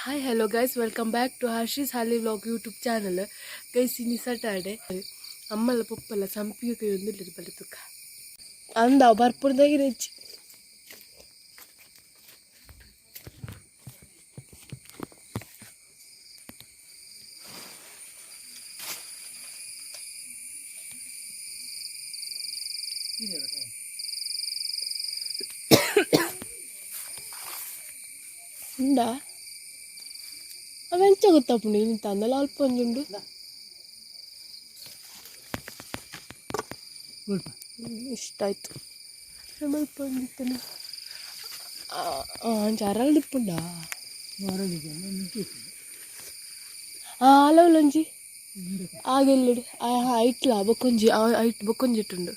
Hi hello guys, welcome back to Harshi's Halli vlog YouTube channel. Guys ಇನಿ Saturday. ಅಮ್ಮಲ್ಲ ಪೊಪ್ಪಲ್ಲ ಸಂಪಿಗೆ ಕೈ ಒಂದು ಬಲಿ ತುಕ್ಕ ಅಂದ ಬರ್ಪುರ್ದಾಗಿರಚ್ಚಿ. ಉಂಡಾ ಅವೆಂಚ ಗೊತ್ತಾಪುಂಡು ಇಂತ ಅಂದಲ ಅಲ್ಪ ಒಂಜಿ ಉಂಡು. ಇಷ್ಟ ಆಯ್ತು. ಅಲ್ಪ ಒಂಜಿತ್ತನ ಅಂಚ ಅರಲ್ದಿಪ್ಪುಂಡಾ? ಅಲೌಲೊಂಜಿ ಆಗೆಲ್ಲಿಡು ಐಟ್ಲ ಬೊಕ್ಕೊಂಜಿ ಐಟ್ ಬೊಕ್ಕೊಂಜಿ ಇಟ್ಟುಂಡು.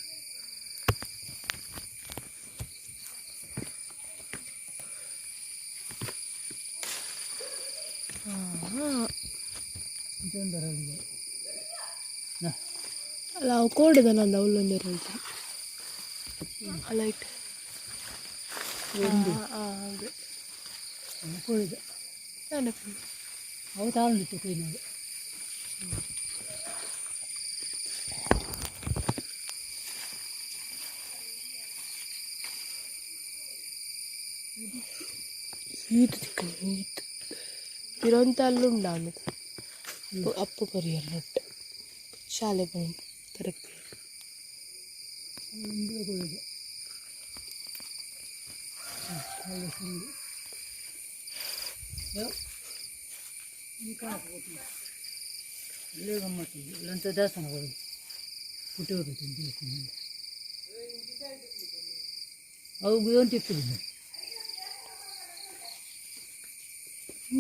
ಅಲ್ಲ, ಅವು ಕೋಡೆದ ನಂದು ಅವಳೊಂದು ಅಲ್ಲ ಇಟ್ಟು. ಅದೇ. ಕೋಳಿದ. ಅವು ತಾಳಿತ್ತು ಕೊಯ್ನಾಗ. ಈತು ತಿಕ್ಕ ಈತು ಇರೋಂಥ ಅಲ್ಲುಂಡ ಅನ್ನದು ಅಪ್ಪು ಕೊರಿಯರ್ ರೊಟ್ಟೆ ಶಾಲೆ ಬಂದು ತರಕ್ಕೆ. ಕೋಳಿದ. ಇಲ್ಲೇ ಗಮ್ಮತ್ತು ಇಲ್ಲಂತ ದೇವಸ್ಥಾನ ಹೋಗಿ ಪುಟ್ಟಿ ಹೋಗುತ್ತೆ ದೇವಸ್ಥಾನ. ಅವು ಗುಯೊಂದು ಇರ್ತದೆ.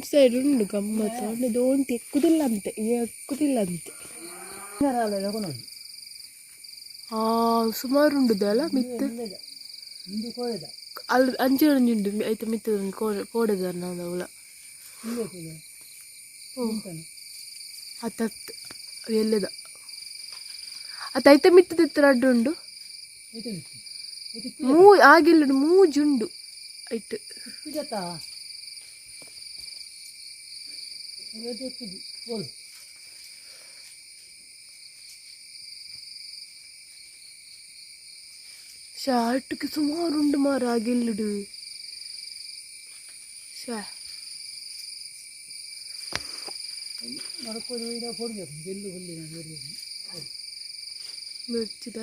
ಸೈಡ್ ಉಂಡು ಗಮ್ಮತ್ತು ಉಂಡು. ದೋಂಟಿ ಎಕ್ಕುದಿಲ್ಲ ಅಂತೆ, ಎಕ್ಕುದಿಲ್ಲ ಅಂತೆ. ನೋಡಿ. ಸುಮಾರು ಉಂಡುದಲ್ಲ ಮಿತ್ತು. ಇಂದು ಕೋಳಿದ. ಅಲ್ಲಿ ಅಂಚೆ ಒಂಜಿ ಉಂಡು, ಐತ ಮಿತ್ತದ ಒಂಜಿ ಕೋಡೆ ಕೋಡೆದ ಅವಳ. ಅತ್ತತ್ತು ಎಲ್ಲದ ಅತ್ತ ಐತ ಮಿತ್ತದ ರಡ್ಡು ಉಂಡು. ಮೂ ಆಗಿಲ್ಲ, ಮೂಜುಂಡು ಐಟ್. ಶಾರ್ಟ್ಗೆ ಸುಮಾರು ಉಂಡು ಮಾರ ಆಗಿಲ್ಲುಡು ಶಾ. ಮಿರ್ಚಿದ.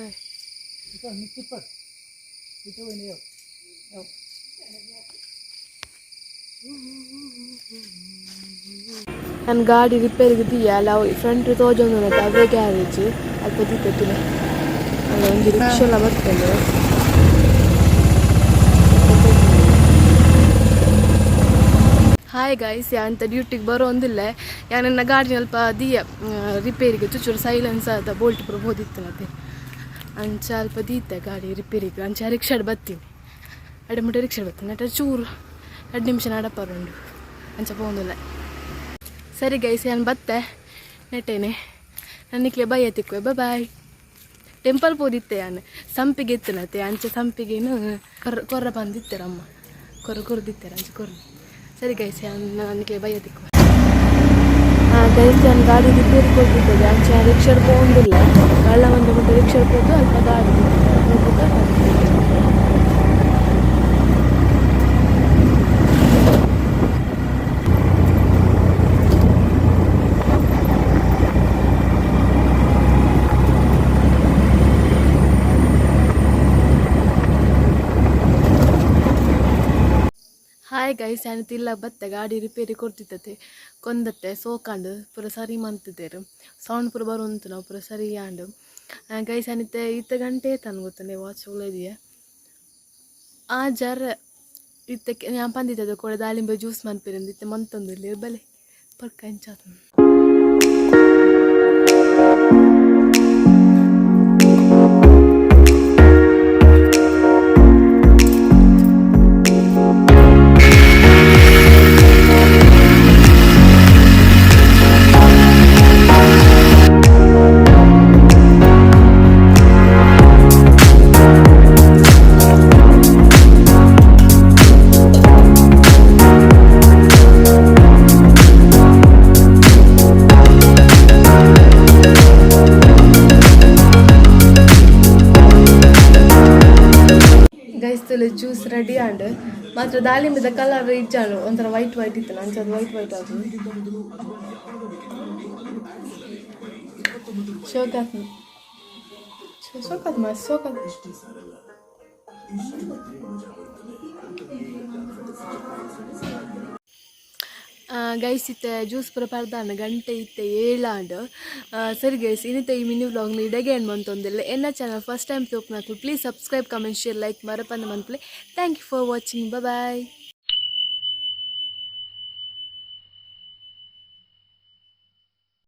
ನನ್ನ ಗಾಡಿ ರಿಪೇರಿಗೆ ದೀಯ ಅಲ್ಲ, ಫ್ರಂಟ್ ತೋಜೊಂದು ಅವೇ ಗ್ಯಾರೇಜ್ ಅಲ್ಪ ದೀಪತ್ತಿನ ಅಲ್ಲ ಒಂಜಿ ರಿಕ್ಷಾ ಎಲ್ಲ ಬರ್ತದೆ. ಹಾಯ್ ಗೈಸ್, ಅಂತ ಡ್ಯೂಟಿಗೆ ಬರೋ ಒಂದಿಲ್ಲ. ಯಾನೆನ್ನ ಗಾಡಿ ಅಲ್ಪ ದೀಯ ರಿಪೇರಿಗೆ, ಚುಚೂರು ಸೈಲೆನ್ಸ್ ಆದ ಬೋಲ್ಟ್ ಪೂರ ಹೋದಿತ್ತು ಮತ್ತೆ ಅಂಚ ಅಲ್ಪ ದೀತೆ ಗಾಡಿ ರಿಪೇರಿಗೆ. ಅಂಚ ರಿಕ್ಷಾಡ್ ಬರ್ತೀನಿ, ಅಡೆ ಮುಟ್ಟ ರಿಕ್ಷಾಡ್ ಬರ್ತೀನಿ. ಅಟ ಚೂರು 2 ನಿಮಿಷ ನಡಪರುಂಡು, ಅಂಚ ಪೋಂದಿಲ್ಲ. ಸರಿ ಗೈಸ್, ನಾನು ಬತ್ತೆ ನೆಟ್ಟೇನೆ. ನನ್ನ ಬೈಯ ತಿಕ್ಕುವೆ. ಬಾಯ್. ಟೆಂಪಲ್ ಪೋದಿತ್ತೆ ಯಾನ್ ಸಂಪಿಗೆ ಎತ್ತನತೆ. ಅಂಚ ಸಂಪಿಗೆನು ಕೊರ್ರ ಕೊರ್ರ ಬಂದಿತ್ತೆರಮ್ಮ, ಕೊರ್ರ ಕೊರ್ದಿತ್ತೆರ ಅಂಚ ಕೊರ್ರ. ಸರಿ ಗೈಸ್, ನನಗೆ ಬೈಯ ತಿಕ್ಕುವೆ. ಗೈಸ್, ನಾನು ಗಾಡಿ ರಿಪೇರಿ ಕೊಟ್ಟಿದ್ದೆ. ಅಂಚ ರಿಕ್ಷಾಡ್ ಪೋಂದಿಲ್ಲ. ಕಳ್ಳ ಬಂದ ಮುಟ್ಟ ರಿಕ್ಷಾಡ್ ಪೋದು ಅಲ್ಪ ಗಾಡಿ ಹೋಗುದ. ಹಾಯ್ ಗೈಸ್, ನಾನು ತಿಲ್ಲ ಬತ್ತೆ. ಗಾಡಿ ರಿಪೇರಿ ಕೊಡ್ತಿದ್ದತೆ, ಕೊಂದತ್ತೆ ಸೋಕಾಂಡು ಪೂರ ಸರಿ ಮಂತಿದ್ದೇರು. ಸೌಂಡ್ ಪೂರ ಬರುಂತು ನಾವು ಪೂರ ಸರಿ ಆಂಡು. ಗೈಸ್, ಅನಿತೆ ಇತ್ತ ಗಂಟೆ ತನ್ ಗೊತ್ತಂಡೆ ವಾಚ್ ಇದೆಯಾ. ಆ ಜರ ಇತ್ತಕ್ಕೆ ನಾನು ಪಂದಿದ್ದದು ಕೂಡ ದಾಳಿಂಬೆ ಜ್ಯೂಸ್ ಮನ್ಪಿರಂದು ಇತ್ತೆ ಮಂತೊಂದು ಇಲ್ಲಿ ಬಲೆ ಪರ್ಕ ಎಂಚಾತ. ಜ್ಯೂಸ್ ರೆಡಿ ಆಂಡ್. ಮಾತ್ರ ದಾಳಿಂಬೆದ ಕಲರ್ ಇಜ್ಜಾಂಡ್, ಒಂಥರ ವೈಟ್ ವೈಟ್ ಇತ್ತು. ಅಂಚ ವೈಟ್ ವೈಟ್ ಅದು ಶೋಕಾತ್ ಶೋಕಾತ್ ಮಸ್ತ್ ಶೋಕಾತ್. ಗೈಸ್, ಇತ್ತೆ ಜ್ಯೂಸ್ ಪೂರ ಪರ್ದಾಂಡ್, ಗಂಟೆ ಇತ್ತೆ 7 ಆಂಡ್. ಸರಿ ಗೈಸ್, ಇನ್ನಿತ ಈ ಮಿನಿ ವ್ಲಾಗ್ನ ಇಡೆಗೆ ಎಂಡ್ ಮಂತೊಂದುಲ್ಲೆ. ಎನ್ನ ಚಾನಲ್ ಫಸ್ಟ್ ಟೈಮ್ ತೂಪುನಕುಲು please subscribe, comment, share, like ಮರಪಂದ ಮನ್ಪುಲೆ. Thank you for watching. Bye.